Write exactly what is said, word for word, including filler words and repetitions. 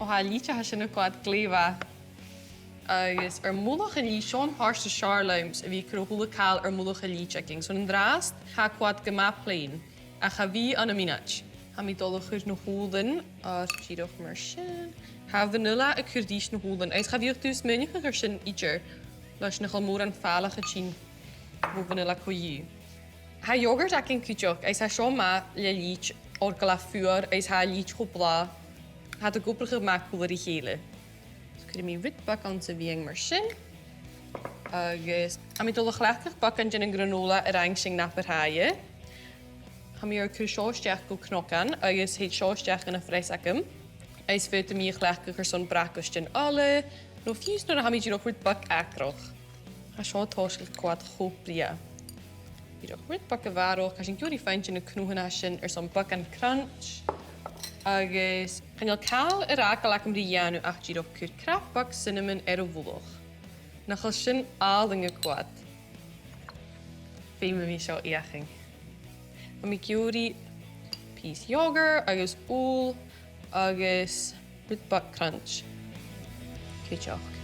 Tha an lìte a tha sin a' coimhead glè mhath. Agus air mullach an lìte, seo am pàirt as fheàrr leams, a bhith a' cur a h-uile càil air mullach an lìte againn. So an-dràsta, tha e a' coimhead gu math plain, ach cha bhi ann am mionaid. Tha mi a' dol a chur na h-ùbhlan air dìreach mar sin. Tha vanilla a' cur ris na h-ùbhlan, agus cha bhiodh tu a' smaoineachadh air sin idir, leis nach eil mòran fàileadh a' tighinn bho vanilla co-dhiù. Tha yogurt againn cuideachd, agus tha seo math le lìte, oir gu bheil e fuar, agus tha lìte cho blàth. Tha iad ag obrachadh math còmhla ri chèile. So cuiridh mi rud beag anns a' mheadhan mar sin. Agus tha mi a' dol a chleachdadh beagan den ghranola a rinn sinn na bu tràithe. Tha mi air a chur seo a-steach gu cnocan agus thèid seo a-steach dhan a' phreas agam. Agus faodaidh mi a chleachdadh airson bracaist no ola, no fiù 's nuair a tha mi dìreach rud beag acrach. Tha seo a' tòiseachadh a' coimhead cho brèagha. Dìreach rud beag a bharrachd, tha sinn ag iarraidh faighinn na cnothan sin airson beagan crunch. Agus chan eil càil air fhàgail agam ri dhèanamh ach dìreach cur cnap beag cinnamon air a' mhullach. Nach eil sin àlainn a' coimhead? Feumaidh mi seo fheuchainn. Tha mi ag iarraidh pìos yogurt agus ubhal agus rud beag crunch. Cuideachd.